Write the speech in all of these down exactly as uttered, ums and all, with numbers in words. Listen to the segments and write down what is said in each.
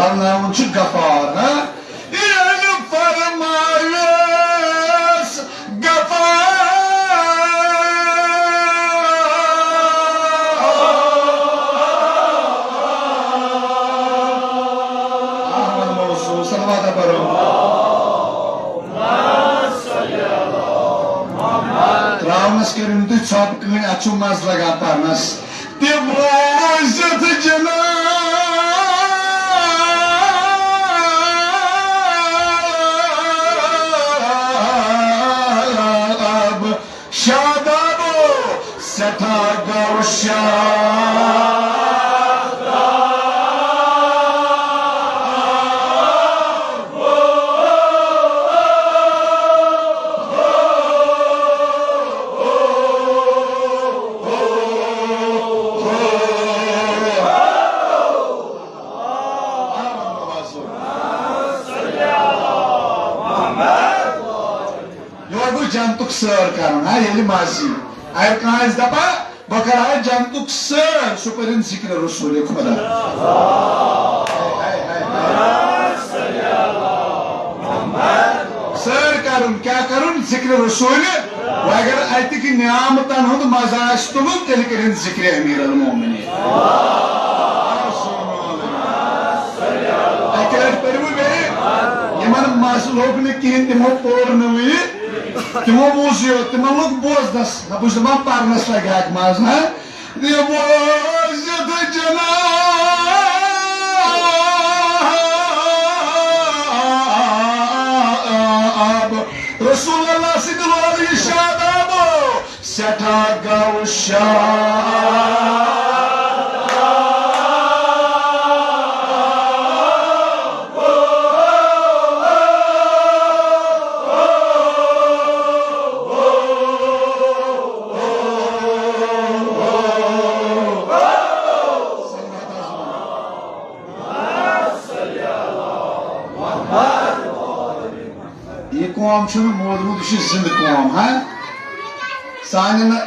فرماوُن چھُ غفار، ہا؟ ییٚلہِ فرمایس غفار۔ آ، وَنو سُہ، صلوات پَرو۔ ترٛاونَس کٔرِو نہٕ تُہۍ ژھۄپہٕ کٕہٕنۍ، اَتھ چھُ مَزٕ لَگان پَرنَس۔ تہِ بوٗزِتھ جناب شادابو سٮ۪ٹھاہ گوٚو شاد۔ یورٕ گوٚو جنتُک سٲر کرُن، ہا، ییٚلہِ مزٕ یی۔ اگر کانٛہہ آسہِ دپان، بہٕ کرٕ ہا جنتُک سٲر، سُہ پٔرِن ذکر رسول خدا۔ سٲر کرُن، کیٛاہ کرُن؟ ذکر رسول۔ وۄنۍ اگر اتِکۍ نعمتن ہُنٛد مزٕ آسہِ تُلُن، تیٚلہِ کٔرِن ذکر امیر المومنین۔ اکہِ لٹہِ پٔرِو بیٚیہِ، یِمن مس لوٚگ نہٕ کِہیٖنۍ، تِمو پوٚر نہٕ وُنہِ۔ تِمو بوٗز یہِ، تِمن لوٚگ بوزنس، نہ بہٕ چھُس دپان پرنس لگہِ ہا مز، ہا؟ یہِ بوٗزِتھ جناب رسول اللہ سٕنٛدِ لولہٕ یہِ شادابو سٮ۪ٹھاہ گوٚو شاد۔ یہِ قوم چھُنہٕ موٗدمُت، یہِ چھُ زِندٕ قوم، ہا؟ سانٮ۪ن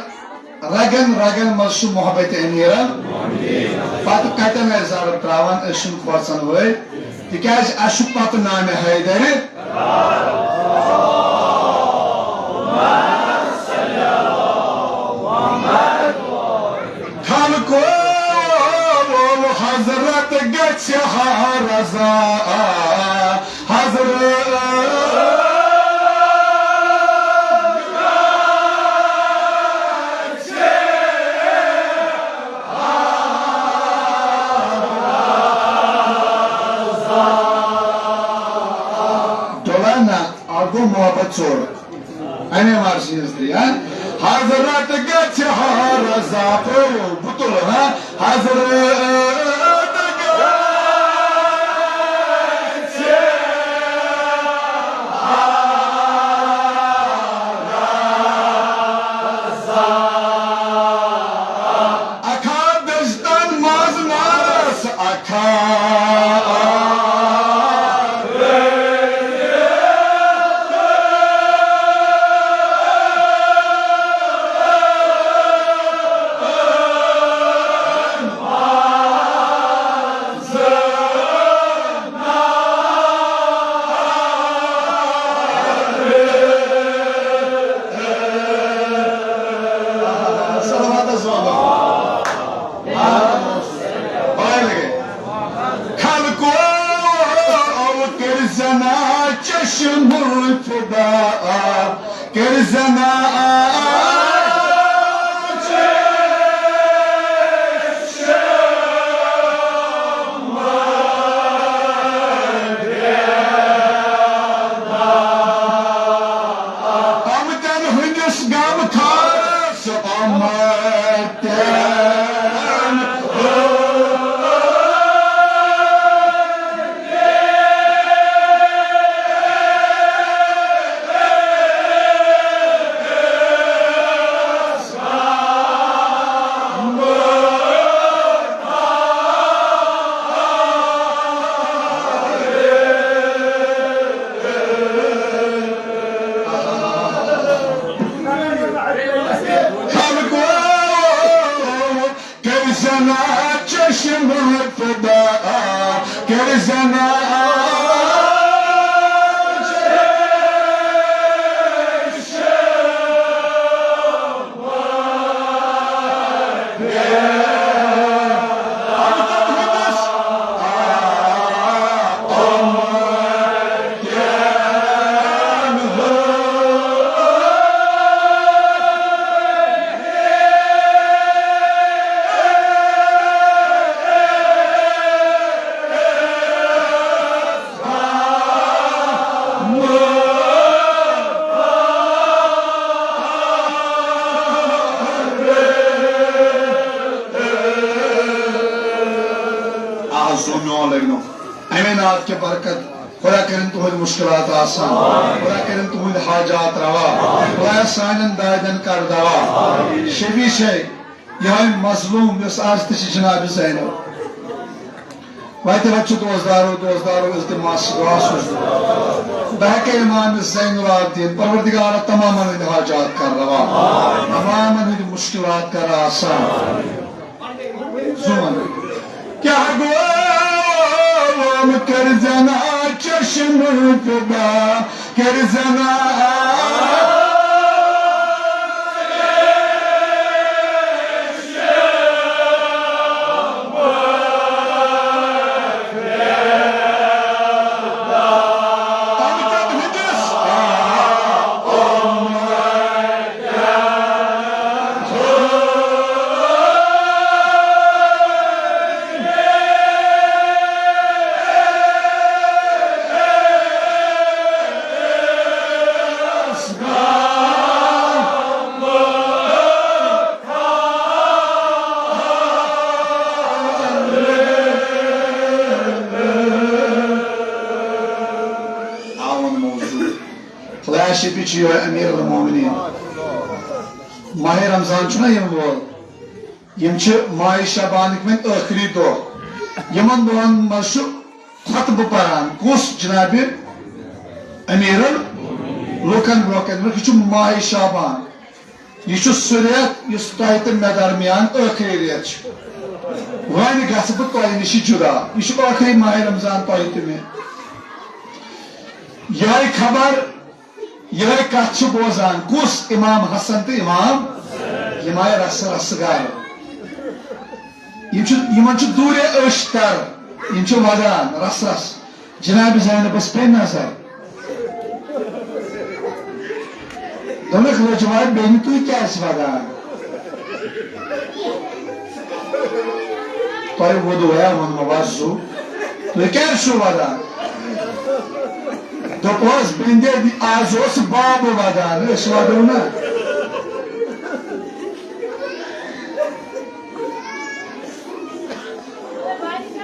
رگن رگن منٛز چھُ محبت امیرن۔ پتہٕ کتٮ۪ن آسہِ ضرب تراوان، أسۍ چھِنہٕ کھوژن وٲلۍ، تِکیازِ اَسہِ چھُ پتہٕ نامِ حیدرِ۔ خلقو حضرت گژھِ ہا رضا، حضرت۔ ڈولا نا، اکھ گوٚو محبت ژوٚر۔ اَمے مرضی ہٕنٛز تہِ، ہا؟ حضرت گژھِ ہا رضا، پٔرِو، بہٕ تُلہٕ، ہا؟ حضرت گژھِ ہا رضا۔ اکھا دٔجتن منٛز نارس اکھا۔ صلوات حظ وَنو۔ آ، پاے لگے۔ خلقو کٔرۍ زنا چشم فدا، کٔرۍ زنا آمتن ہٕنٛدِس غم خارس آمتن۔ زنا چشم فدا کر زنا. آ، زوٗ میون لگنو۔ امے نعت کہِ برکت خدا کٔرِن تُہنٛدۍ مُشکلات آسان، خدا کٔرِن تُہنٛدۍ حاجات روا، خدایا سانٮ۪ن دادٮ۪ن کر دوا۔ شفیع چھے یہے مظلوم یۄس آز تہِ چھِ جناب زینب۔ وتہِ وتہِ چھُ دوستدارو، دوستدارو التماس دعا سوزمُت۔ بہٕ ہٮ۪کے امام زین العابدین، پروردگارا تمامن ہٕنٛدۍ حاجات کر روا، تمامن ہٕنٛدۍ مُشکلات کر آسان۔ زون۔ کیٛاہ گوٚوم کٔر زنا چشم فدا کٔر زنا۔ آون موضوع۔ خدایا شفیع چھُ یِہوٚے امیر المومنین۔ ماہِ رمضان چھُنہ یِنہٕ وول۔ یِم چھِ ماہِ شعبانٕکۍ وۄنۍ ٲخری دۄہ۔ یِمن دۄہن منٛز چھُ خطبہٕ پران۔ کُس؟ جناب امیر ال-، لوٗکن برونٛہہ کنہِ۔ یہِ چھُ ماہِ شعبان۔ یہِ چھُ سُہ رٮ۪تھ یُس تۄہہِ تہٕ مےٚ درمیان ٲخری رٮ۪تھ چھُ۔ وۄنۍ گژھٕ بہٕ تۄہہِ نِش جُدا۔ یہِ چھُ ٲخری ماہِ رمضان تۄہہِ تہٕ مےٚ۔ یِہوٚے خبر، یِہوٚے کتھ چھِ بوزان۔ کُس؟ امام حسن تہٕ امام، یِم آیہِ رسہٕ رسہٕ گرٕ۔ یِم چھِ، یِمن چھِ دوٗرے أچھ تر، یِم چھِ ودان رسہٕ رسہٕ۔ جناب زینبس پے نظر۔ دوٚپنکھ، "لٔجوار بیٚنہِ، تُہۍ کیٛازِ ودان؟ تۄہہِ ووٚنوٕ یا ووٚنمو وۄزُو، تُہۍ کیٛازِ چھِو ودان؟" دوٚپہوس، "بیٚنہِ، آز اوس بابہٕ ودان، أسۍ ودو نہ۔"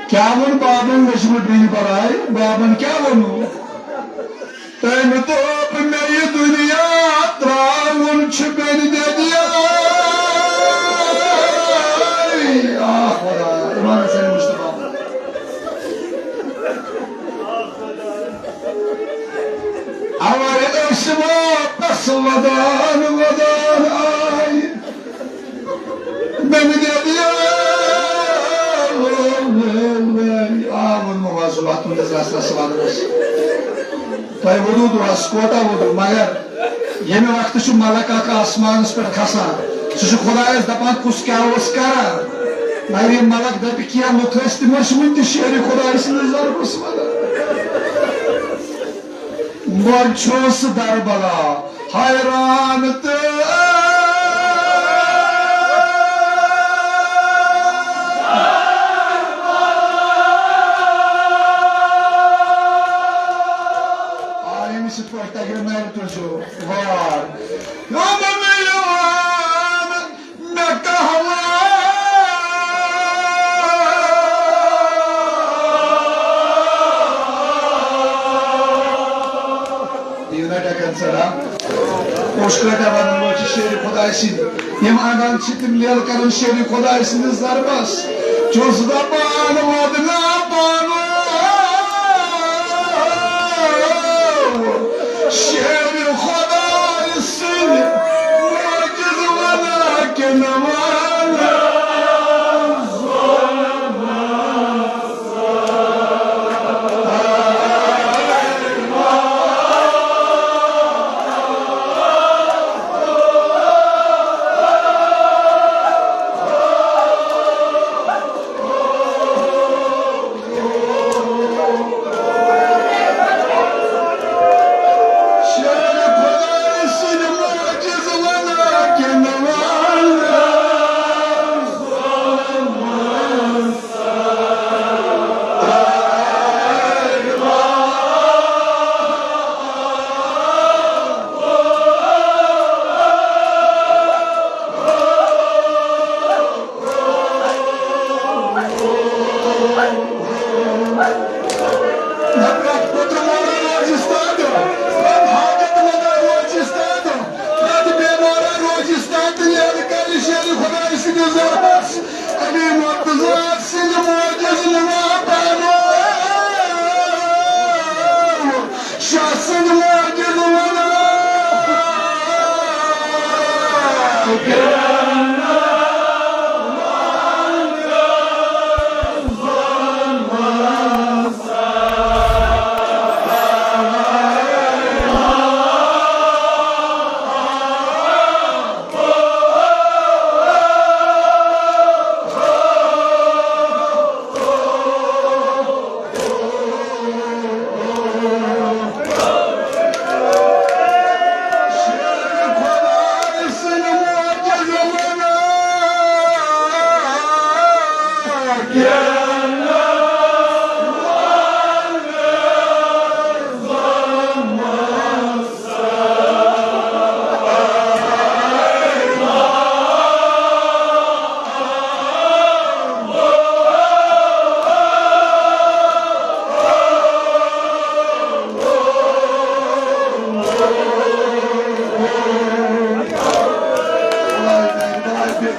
کیٛاہ ووٚن بابن؟ مےٚ چھُ وۄنۍ بیٚیہِ بلاے۔ بابن کیٛاہ ووٚنُو؟ "تٔمۍ دوٚپ، مےٚ یہِ دُنیا ترٛاوُن چھُ بیٚنہِ دٮ۪دِ۔ آ خۄدا، امام حسین مصطفیٰ۔ اوے أسۍ واپس ودان ودان آے۔" بیٚنہِ دٮ۪دِ، آ، ووٚنمو وۄزُو، تُہٕنٛدِس رس رس ودنس۔ تۄہہِ ووٚنوٕ دۄہس، کوتاہ ووٚنوٕ، مگر ییٚمہِ وقتہٕ چھُ ملک اکھ آسمانس پٮ۪ٹھ کھسان، سُہ چھُ خۄدایس دپان، "کُس کیٛاہ اوس کران؟" مگر یہِ ملک دپہِ، "کینٛہہ لُکھ ٲسۍ، تِم ٲسۍ وُنہِ تہِ شیرِ خۄدایہِ سٕنٛدِس ضربس ودان۔" وۄنۍ چھُس دربلا حیران تہٕ آ، أمِس یِتھ پٲٹھۍ تَگہِ نہٕ نَرِ تُجو وار۔ یومَن یِوان مےٚ قہوہ۔ دِیِو نا ڈٮ۪کَن ژٔٹا۔ پوٚش کٲٹھۍ وَنَن وٲلۍ چھِ شیرِ خۄداے سٕنٛدۍ۔ یِم اَنان چھِ تِم لیلہٕ کَران شیرِ خۄداے سٕنٛدِس دربَس۔ چھُس دَپان وَدنا پانہٕ شیرِ خۄداے سٕنٛدۍ معجز وَنا کِنہٕ وَنا۔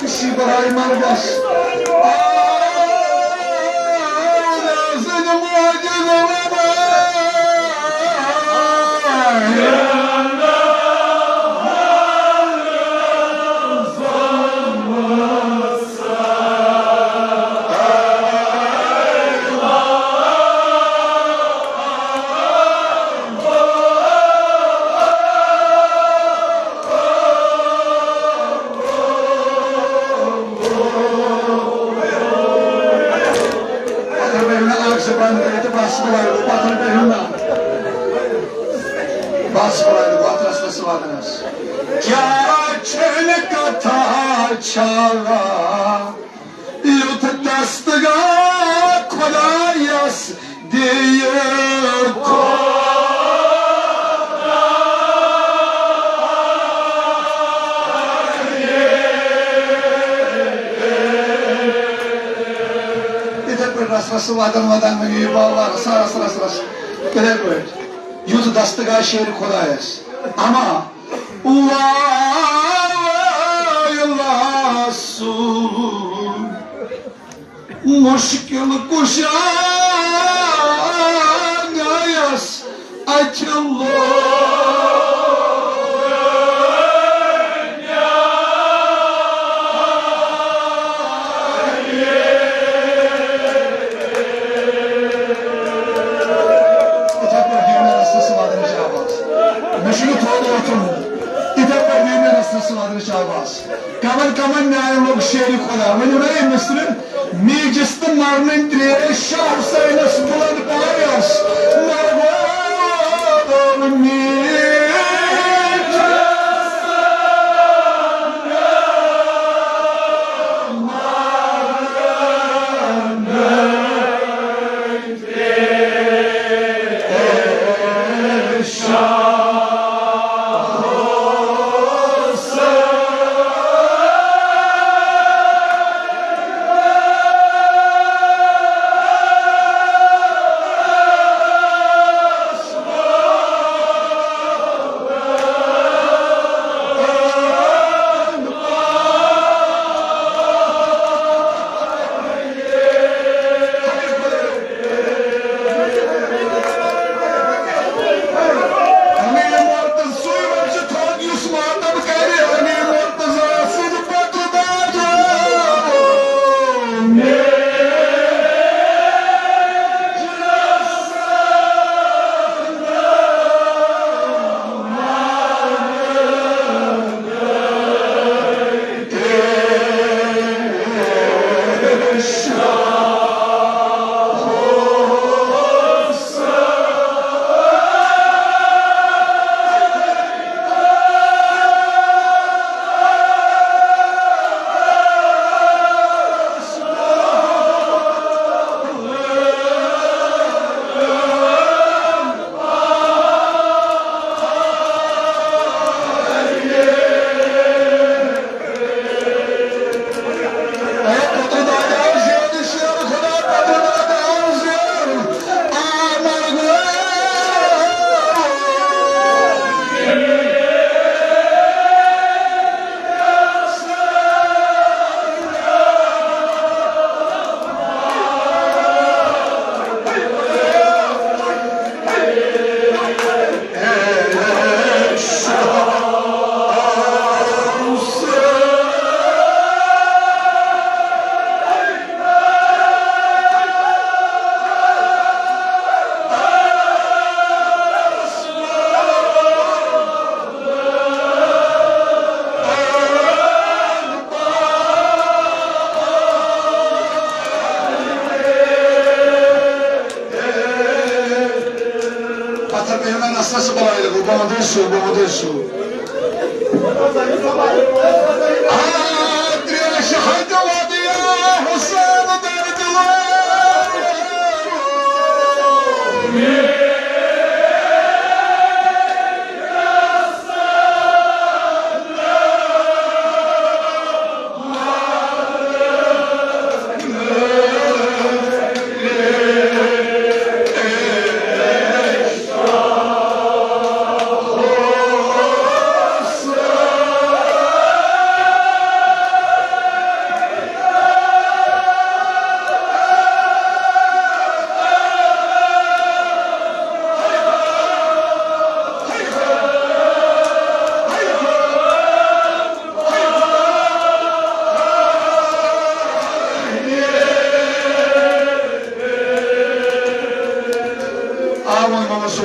Kişi beraber margaş. اگر بہٕ ہٮ۪مہٕ نہٕ اکھ زٕ بند کٔرِتھ تہٕ بس، بہٕ وَنہٕ، بہٕ پَتھر پٮ۪ٹھ ہٮ۪مہٕ نہٕ۔ بس، بہٕ وَنہٕ، بہٕ اَتھ رَسمَس واتان آسہٕ۔ کیٛاہ چھَنہٕ کتھا چھا یُتھ دستگاہ خۄدایَس دِیہِ خۄدا۔ یِتھے پٲٹھۍ رس رس ودان ودان وۄنۍ یہِ باوار رس رس رس رس۔ یِتھے پٲٹھۍ یُتھ دستگاہ شیرِ خۄدایس۔ اما وایلہ سُہ مشکل کشا گیس اتھِ لوگ۔ یِتھے پٲٹھۍ دِیِو مےٚ رسنَس وادنٕچ آواز۔ مےٚ چھُنہٕ تھوٚد وۄتھُن۔ یِتھے پٲٹھۍ دِیِو مےٚ رسنَس وادنٕچ آواز۔ کمن کمن نیاے لوگ شیرِ خدا۔ ؤنِو نا یہِ مصرِ۔ میٖجِس تہٕ مرنٕنۍ ترٛیش شاہ حسینس بُلند پایس۔ مرگو میٖجِس پتھر پہ یمن نسلس بلائے لگو، بہت سو، بہت سو۔ آ، تریش حد وادی، آ، حسین درد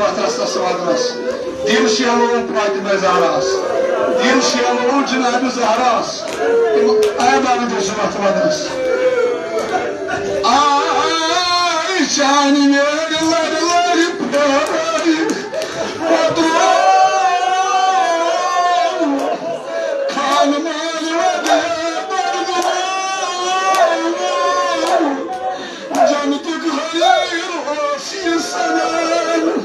پتھرس تس ودنس۔ دل شیلوو فاطمہ زہراہس۔ دل شیلوو جناب زہراہس۔ تم عیبان دِژ متھ ودنس۔ آے چانہِ نیرِ لرِ لرِ پھیرِ۔ پتہٕ خان مالہِ ودے پرنو۔ جنتُک حریٖر اوس یہِ سنان۔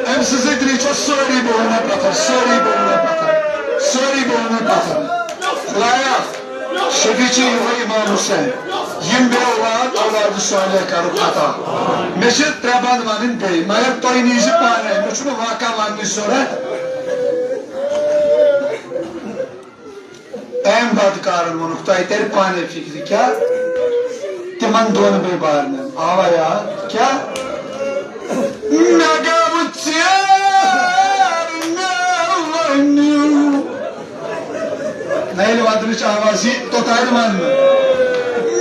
أمۍ سٕنٛز ذِکرِ چھےٚ سٲری بولنہٕ پتھر، سٲری بولنہٕ پتھر، سٲری بولنہٕ پتھر۔ خدایا، شفیع چھِ یِہوٚے امام حسین۔ یِم بے اولاد، اولاد صالح کَرُکھ عطا۔ مےٚ چھِ ترٛےٚ بند وَنٕنۍ بیٚیہِ، مگر تۄہہِ نیٖزِ پانَے، مےٚ چھُنہٕ واقعہ وَننٕچ ضوٚرَتھ۔ أمۍ بدکارن ووٚنُکھ، تۄہہِ ترِ پانے فکرِ، کیٛاہ؟ تِمن دۄن بے بارنٮ۪ن۔ آوا یاد؟ کیٛاہ؟ مےٚ گوٚو ژیر، مےٚ ؤنِو۔ نہ، ییٚلہِ ودنٕچ آواز یی، توٚتام وننہٕ۔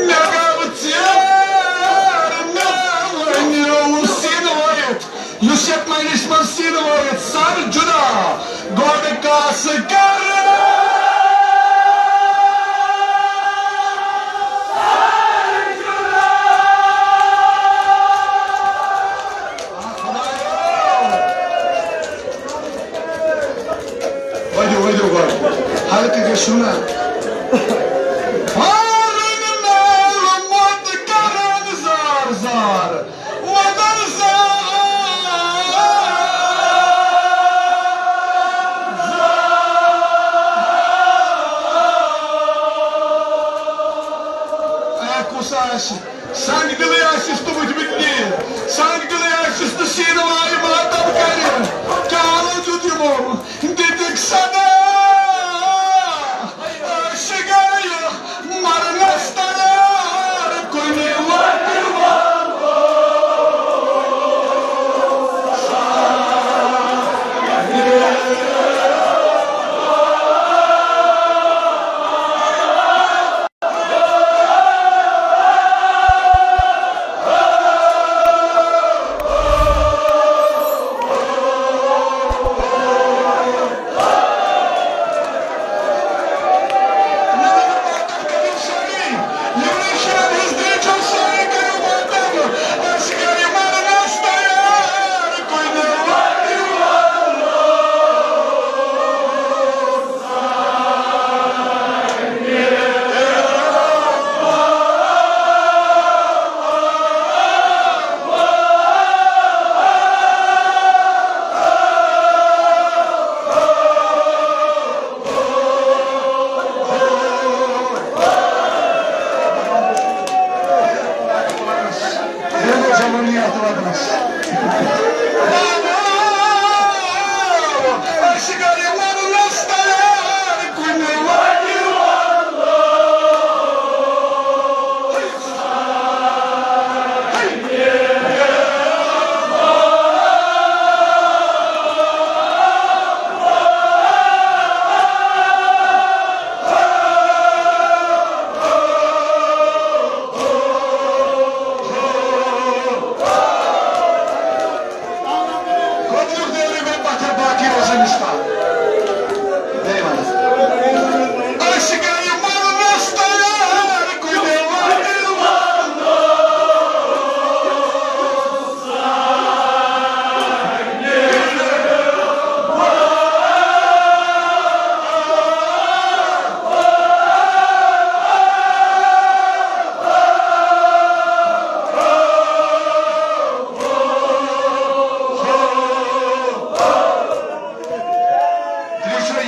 مےٚ گوٚو ژیر، مےٚ ؤنِو سیٖنہٕ وٲیِتھ۔ یُس یتھ مجلسہِ منٛز سیٖنہٕ وٲیِتھ سر جُدا گۄڈٕ کاسہٕ کرٕ۔ ؤلِو، ؤلِو گۄڈٕ۔ ہلکہٕ گٔژھِو نا۔ فارن نال مت کرن زار زار۔ اے، کُس آسہِ؟ سنگ دِلٕے آسٮ۪س نہٕ وٕچھمٕتۍ کِہیٖنۍ۔ سنگ دِلٕے آسٮ۪س نہٕ سیٖنہٕ وایہِ ماتم کرِ۔ کیٛاہ آلو دیُت یِمو؟ دِتِکھ صدا۔ عاشق گٔیہِ مرنس تیار کُنہِ وتہِ۔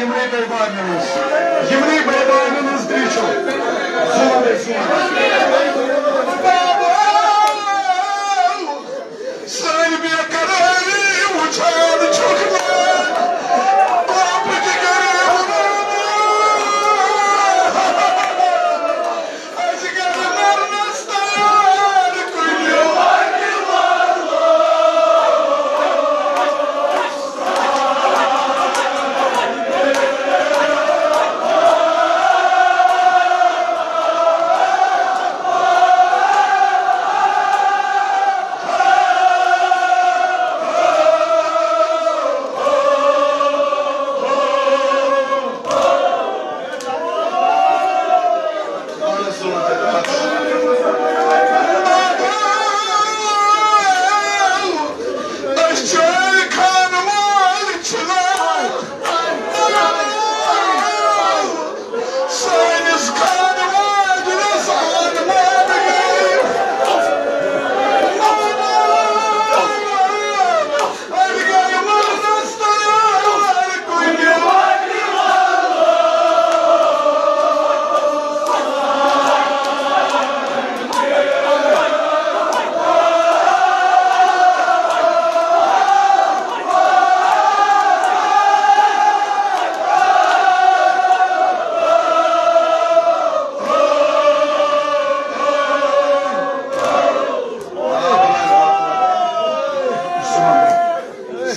یِمنٕے بٲے بارنٮ۪ن ہٕنٛز، یِمنٕے بٲے بارنٮ۪ن ہٕنٛز دِلہِ چھُ زورے زور۔ سٲنۍ بے قرٲری وٕچھان چھُکھ نہٕ، کوپہٕ کہِ غریٖب۔ أسۍ گٔے مرنس تیار کُنہِ۔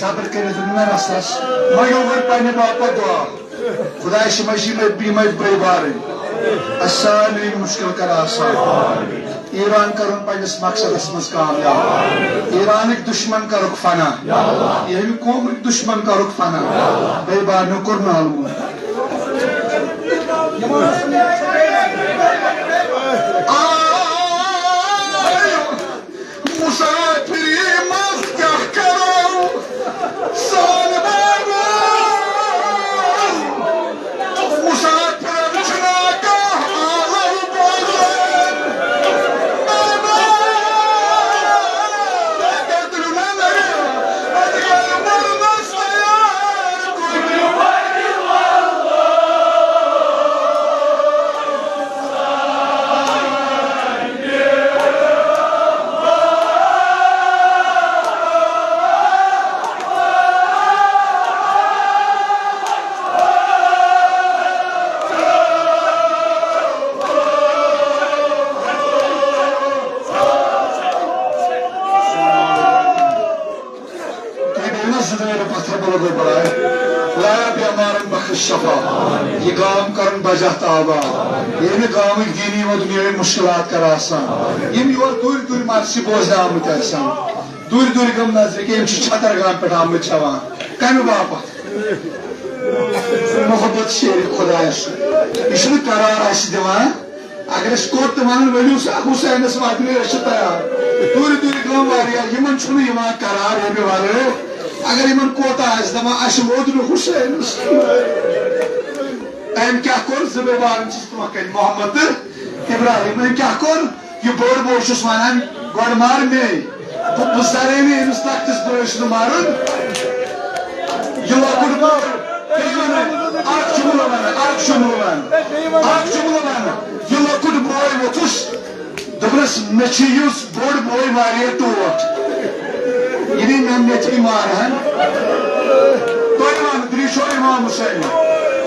صبر کٔرِتھ دیُت مےٚ رَسَس، منٛگیو وۄنۍ پنٛنہِ باپتھ دُعا۔ خۄدایا، یِمَے چھِ یِمَے، یِمَے بٲے بارٕنۍ، اَسہِ سارنٕے مُشکِل کَر آسان۔ ایران کَرُن پنٛنِس مقصدَس منٛز کامیاب۔ ایرانٕکۍ دُشمَن کَرُکھ فنا۔ ییٚمہِ قومٕکۍ دُشمَن کَرُکھ فنا۔ بٲے بارنیو کوٚر نالہٕ وُن۔ آ، مسافری منٛز کیٛاہ کرو سون بابا؟ مسافرن چھُنہ کانٛہہ عالم بوزان۔ بابا، اگر تُہۍ نہ مٔرِو، أسۍ گٔے مرنس تیار۔ تُہۍ گٔیِو نہ زٕ دٲرۍ پتھر بلو گوٚو بڑاے۔ لایا بیمارن بخش شفا۔ یہِ گام کرن بجا تابا۔ ییٚمہِ گامٕکۍ دینی و دُنیاوی مُشکِلات کر آسان۔ یِم یور دوٗرِ دوٗرِ مرثی بوزنہِ آمٕتۍ آسان۔ دوٗرِ دوٗرِ گام نظرِ کہِ یِم چھِ چھتر گام پٮ۪ٹھ آمٕتۍ کھٮ۪وان۔ کمہِ باپتھ؟ محبت شیرِ خدایس سۭتۍ۔ یہِ چھُنہٕ قرار اَسہِ دِوان۔ اگر أسۍ کوٚت تہِ وَنان، ؤلِو سا حسینَس واتنہِ، أسۍ چھِ تیار۔ دوٗرِ دوٗرِ گام واریاہ، یِمَن چھُنہٕ یِوان قرار ییٚمہِ وَرٲے۔ اگر یِمَن کوتاہ آسہِ دَپان، اَسہِ ووت نہٕ حسینَس۔ أمۍ کیٛاہ کوٚر؟ زٕ بٲے بارٕنۍ چھِس برٛونٛہہ کَنہِ، محمد تہٕ ابراہیم۔ أمۍ کیٛاہ کوٚر؟ یہِ بوٚڑ بوے چھُس وَنان، گۄڈٕ مار مے۔ بہٕ، بہٕ زرے نہٕ أمِس تۄہہِ تِژھ بٲے چھُنہٕ مارُن۔ یہِ لۄکُٹ بوے، بیٚیہِ وَنان، اَکھ جُملہٕ وَنان، اَکھ جُملہٕ وَنان، اَکھ جُملہٕ وَنان۔ یہِ لۄکُٹ بوے ووٚتھُس، دوٚپنَس، مےٚ چھُ یُس بوٚڑ بوے واریاہ ٹوٹھ۔ یہِ دی مےٚ، مےٚ تہِ مار ہن۔ تۄہہِ وَنہٕ، درٛیٖشو اِمام حُسینہِ،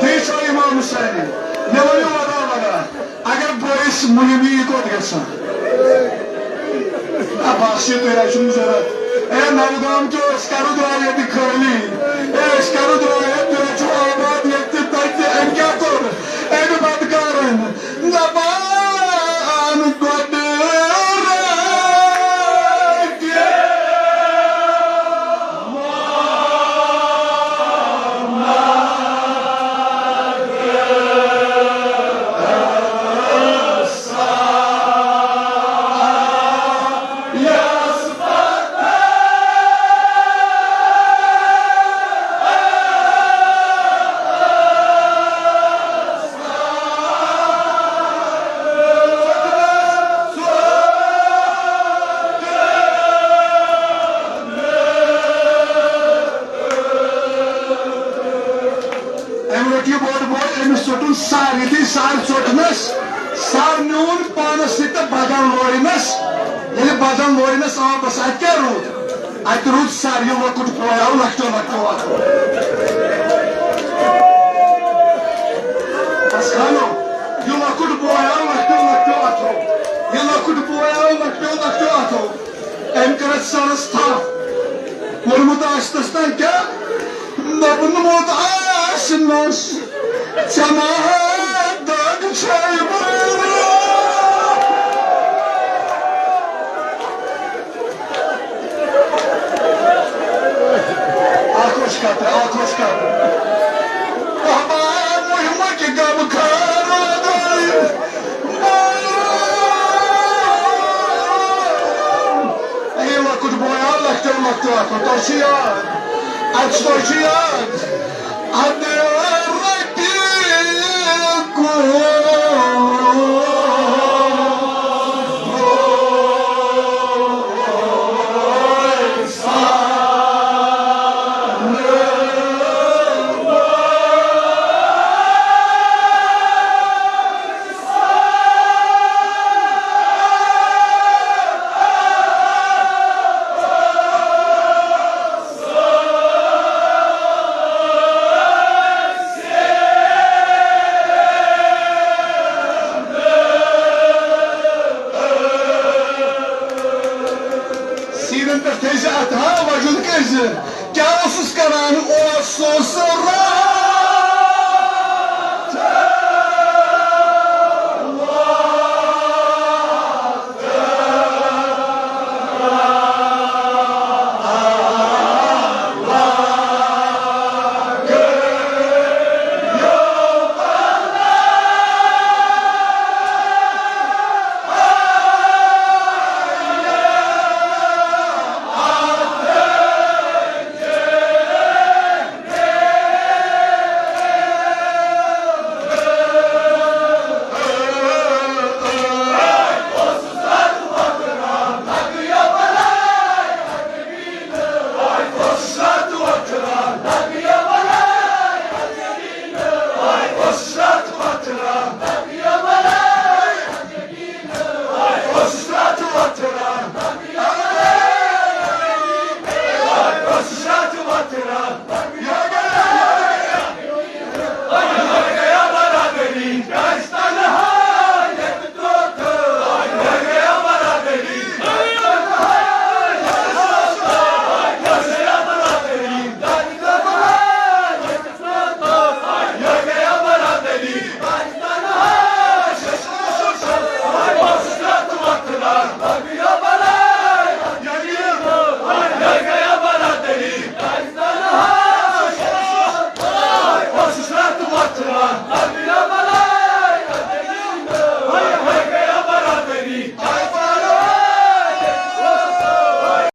درٛیٖشو اِمام حُسینہِ۔ مےٚ ؤنِو وَلا وَلا۔ اگر بٲیِس مُہِم یی، یہِ کوٚت گژھان؟ آ، بس یہِ تُہۍ رَچھُن ضروٗرت۔ اے نوگام کیو، أسۍ کَرو درٛاے ییٚتہِ خٲلی۔ اے، أسۍ کَرو درٛاے ییٚتہِ، تُہۍ رَچھِو آباد ییٚتہِ تہِ، تَتہِ تہِ۔ أمۍ کیٛاہ کوٚر؟ أمۍ بدکارَن دَپان گۄڈٕ رَٹہِ۔ أمۍ روٚٹ یہِ بوٚڑ بوے، أمِس ژوٚٹُن سر۔ یُتھُے سر ژوٚٹنَس، سر نیوٗن پانَس سۭتۍ تہٕ بدن لوینَس۔ ییٚلہِ بدن لوینَس آبَس، اَتہِ کیٛاہ روٗد؟ اَتہِ روٗد سر، یہِ لۄکُٹ بوے آو لۄکٹیو لۄکٹیو اَتھو۔ بس خانو، یہِ لۄکُٹ بوے آو لۄکٹیو لۄکٹیو اَتھو۔ یہِ لۄکُٹ بوے آو لۄکٹیو لۄکٹیو اَتھو۔ أمۍ کٔر اَتھ سرس تھپھ۔ ووٚنمُت آسہِ تس تام کیٛاہ؟ دوٚپمُت آسہِ نس، ژےٚ ما دگ چھے بٔرمٕژ؟ اکھ وٕچھ کتھ، اکھ وٕچھ کتھ۔ بابا مُہمٕکۍ غم خٲر۔ اے لۄکُٹ بویا، لۄکٹیو لۄکٹیو اَتھو، تۄہہِ چھُ یاد؟ اَتہِ چھُ، تۄہہِ چھُ یاد؟